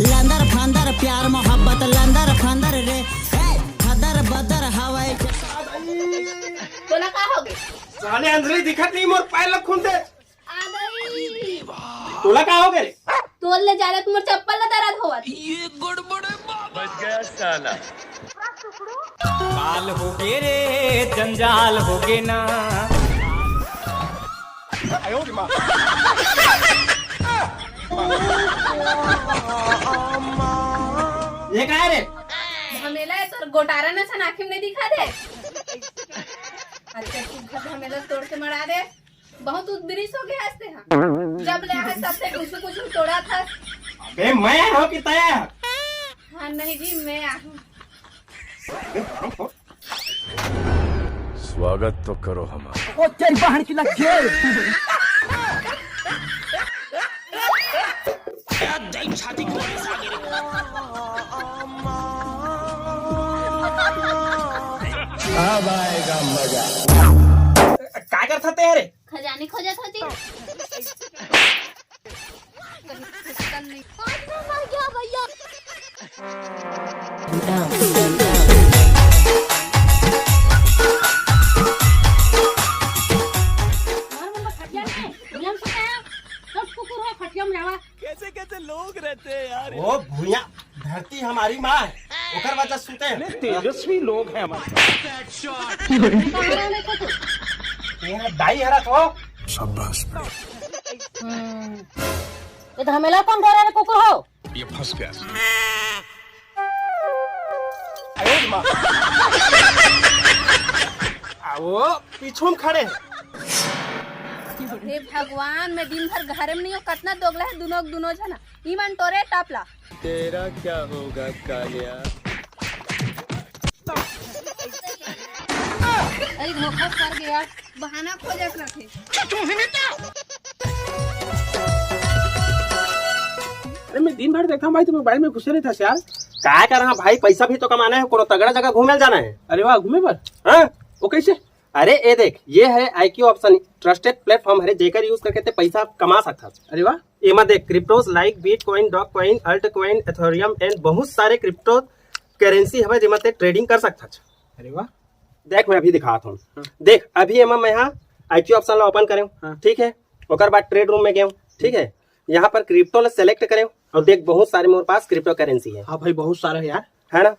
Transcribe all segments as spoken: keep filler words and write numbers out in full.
लंदर फंदर प्यार मोहब्बत लंदर फंदर रे, हे, फदर बदर हवाई। तोला का हो गे? साले अंधरी दिखत नहीं, मोर पैर ल खुंदे। आ गई। तोला का हो गे? तोल ले जाले त मोर चप्पल ल दर्द होवत। ये गड़बड़ है बाबा। बच गया साला। बाल हो गे रे, जंजाल हो गे ना। ये का है रे? झमेला है तोर गोटारा न सन आँखी में नहीं दिखा दे। अच्छा, तू घर झमेला तोड़ के मरा दे। बहुत उद्रिस हो गया हंसते हैं। जब ले है तब से कुछ कुछ तोड़ा था। अबे मैं हो कि तय? हाँ नहीं जी, मैं आहूँ। स्वागत तो करो हमारा। ओ तेरी बहन की लग गई। अब आएगा मजा। का करत हस ते रे? खजानी खोजत होती। आज मैं मर गया भैया। हमारे मन में खटिया नहीं है, दुनिया में सुते हैं, सब कुकुर है, खटिया में जावा। कैसे कैसे लोग रहते हैं यार। वो भूया, धरती हमारी माँ है, ओकर वजह से सुते हैं। तेजस्वी लोग हैं हमारे। ये दाई हरत हो। शाबाश। हम्म। ये तो हमें ला कौन धरे रे कुकुर हो? ये फंस गया। आ, वो पीछू में खड़े हैं। हे भगवान, मैं दिन भर घर में नहीं हूँ, कतना दोगला है दुनो दुनो जना। ई मन टोरे टापला। तेरा क्या होगा कालिया? अरे धोखा कर गया। बहाना खोजत रथे। अरे मैं दिन भर देखा भाई, तू मोबाइल में घुसे रहता यार। का कर रहा भाई, पैसा भी तो कमाना है, कोनो तगड़ा जगह घूमे जाना है। अरे वाह, घूमे बर? हाँ। वो कैसे? अरे ये देख, ये है IQ Option, trusted platform हरे, जेकर use करके ते पैसा कमा सकता। अरे वाह। एमा देख, cryptos like Bitcoin, Dogecoin, Altcoin, Ethereum and बहुत सारे crypto currency हवे जेमा ते trading कर सकत हच। अरे वाह। देख, मैं अभी दिखात हूँ। हाँ। देख, अभी एमा मैं हा IQ Option ला open करें, हाँ। ठीक है, ओकर बाद trade room में गए, ठीक है, यहाँ पर crypto ला select करें और देख, बहुत सारे मोर पास crypto currency है। हाँ भाई, बहुत सारा है यार। है ना?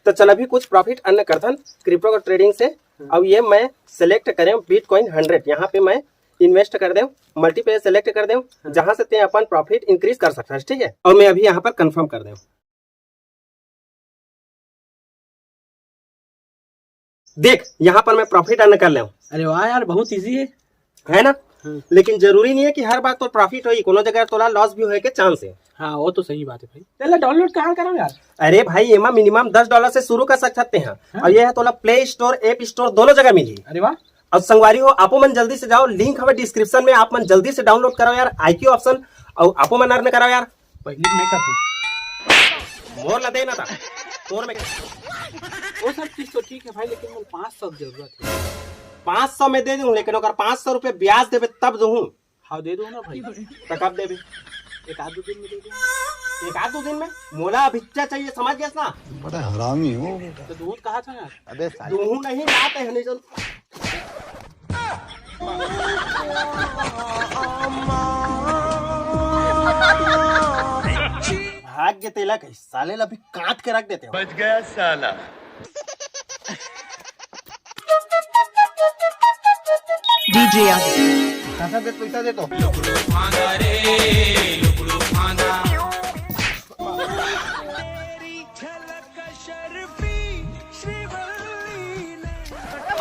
तो चल अभी कुछ profit earn करथन crypto का trading से। हाँ। अब ये मैं select करें Bitcoin hundred, यहाँ पे मैं invest कर दें, multiplier select कर दें, हाँ। जहां से ते अपन profit increase कर सकता है, ठीक है। और मैं अभी यहाँ पर confirm कर दें। देख, यहाँ पर मैं profit earn कर लें। अरे वाह यार, बहुत easy है। है ना? हाँ। लेकिन जरूरी नहीं है कि हर बार तो profit होई, कोनो जगह तोला loss भी होए के chance है। हाँ, वो तो सही बात है भाई। चल, download कहाँ कराऊँ यार? अरे भाई, एमा minimum दस dollar से शुरू कर सकते हैं। हाँ। और ये है तोला Play Store, App Store दोनों जगह मिली। अरे वाह। और संगवारी हो, आपो मन जल्दी से जाओ, link हवे description में, आप मन जल्दी से download करो यार, IQ Option, और आपो मन earn करो यार। पहले मैं कर दूं। मोर ला दे ना ता, तोर में। वो सब चीज तो ठीक है भाई, लेकिन मोर पाँच सौ की जरूरत है। पाँच सौ में दे दूं, लेकिन अगर पाँच सौ रुपये ब्याज देबे तब दूं। हाँ, दे दूं ना भाई। तो कब देबे? एक आध दो दिन में दे दूं। एक आध दो दिन में? मोला अभिच्चा चाहिए, समझ गया ना? बड़ा हरामी हो बेटा। तो दूध कहाँ था यार? अबे साले। दूं नहीं, लाते हैं, नहीं चल। भाग्य तेला कही, साले ला भी काट के रख देते हो। बच गया साला। DJ यादव। काका दे पैसा दे तो।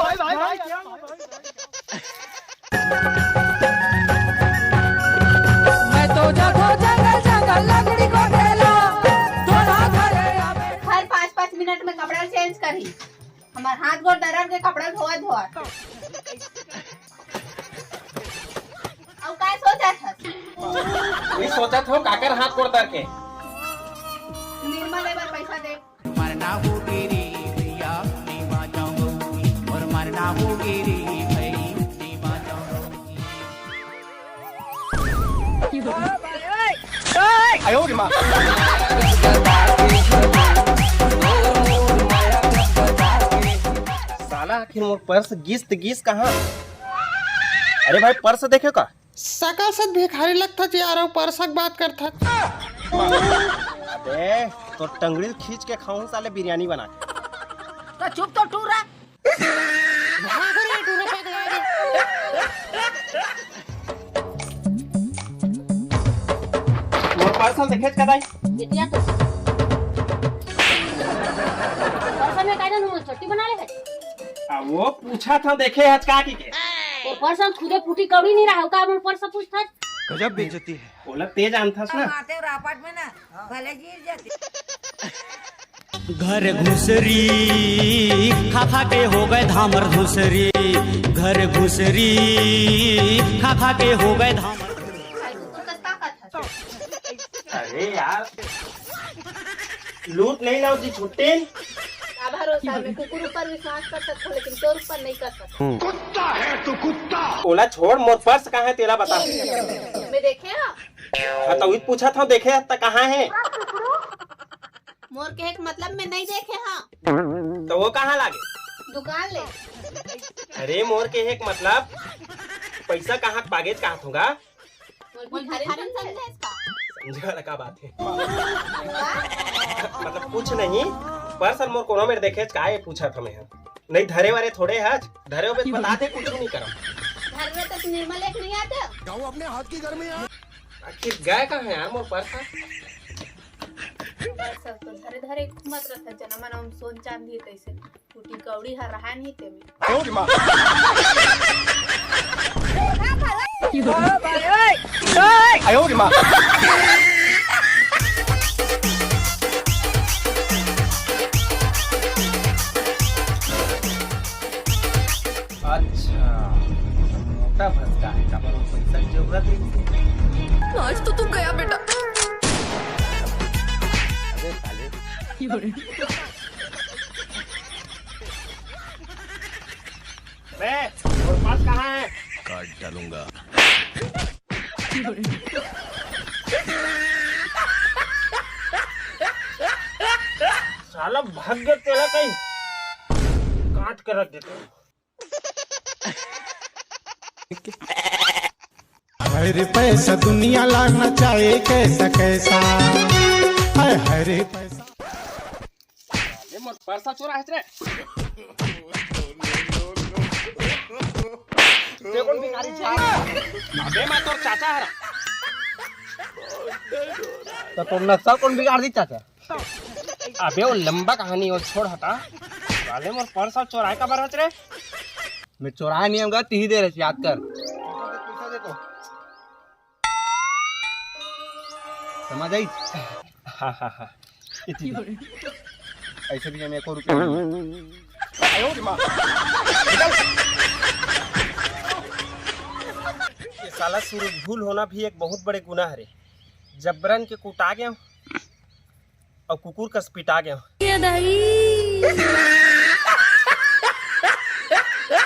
भाई, भाई, भाई, क्या? मैं तो जातो जंगल जंगल लकड़ी को ढेला, तोरा घरे आवे। हर पाँच पाँच मिनट में कपड़ा change करी। हमार हाथ गोड़ दरद के कपड़ा धोआ धोआ। अब का सोचा था? ये सोचा था काकर हाथ गोड़ दर के। निर्मल एक बार पैसा दे। मरना हो गिरी भैया, नहीं बाजाऊंगा, और मरना हो गिरी भाई, नहीं बाजाऊंगा। साला, आखिर मोर पर्स गिस त गिस कहाँ? अरे भाई, पर्स देखे का? सकल से भिखारी लगथस यार, अउ पर्स के बात करथस। अबे, तोर टंगड़ी ल खींच के खाहूं साले, बिरयानी बना के। तो चुप तो टूरा। भाग रे टूरा पगला रे। मोर पर्स ल देखेच का दाई? बिटिया तो। पर्स में का जानहूं, चट्टी बना ले है। आ, वो पूछत हंव, देखे हच का कहिके। वो पर्स में खुदे फूटी कौड़ी नहीं रहा, का मोर पर्स पूछथस? गजब बेइज्जती है। ओला ते जानथस ना। आते रापट में ना, भले गिर जाते। घर घुसरी खा खा के हो गए धामर घुसरी, घर घुसरी खा खा के हो गए धामर। अरे यार, लूट नहीं लाओ जी छुट्टी। का भरोसा, मैं कुकुर ऊपर विश्वास कर सकता हूँ, लेकिन तोर ऊपर नहीं कर सकता। कुत्ता है तू, कुत्ता। ओला छोड़, मोर पर्स कहाँ है तेला बता। मैं देखे हंव। हाँ, तो वही पूछत हंव, देखे हच त कहाँ है? मोर कहे के मतलब मैं नहीं देखे हंव। तो वो कहाँ लागे? दुकान ले। अरे, मोर कहे के मतलब पैसा कहाँ पागेच कहत हंव गा? मोर भिखारी समझे इसका। समझे वाला का बात है? मतलब कुछ नहीं, पर्स ल मोर कोनो मेर देखेच का, ये पूछत हंव मैं। नहीं धरे वारे थोड़े हच, धरे होबे त बता दे, कुछ नहीं करम। घर में तो निर्मल एक नहीं आते। जाओ अपने हाथ की गर्मी है। आखिर गए कहाँ है यार मोर पर्स? पर्स तो धरे धरे घूमत रहता, जना मन हम सोन चांदी तैसे। फूटी कौड़ी हर रहा नहीं ते में। अच्छा, मोटा भसका है, काबर वो पैसा की जरूरत है। आज तो तू गया बेटा। अबे साले। बे, मोर पर्स कहाँ है? काट डालूंगा। साला भाग गया तेला कहीं, काट के रख देते हैं। हरे पैसा दुनिया ला नचाए कैसा कैसा। हाय हरे पैसा। ये मोर पर्सा चोरा है रे। ते कोन भिखारी चाचा? अबे मैं तोर चाचा हरा। तो तोर नक्शा कोन बिगाड़ दी चाचा? अबे वो लंबा कहानी, वो छोड़ हटा। साले मोर पर्स चोराए काबर हच रे? मैं चोराए नहीं हूँ, तिही दे रहे, याद कर। समझ आई? हाँ, हाँ, हाँ। इतनी। ऐसे भी हम एको रुपया नहीं। ये साला सुरजफूल होना भी एक बहुत बड़े गुनाह हरे। जबरन के कुटा गया। अउ कुकुर कस पिटा गया। ये दाई।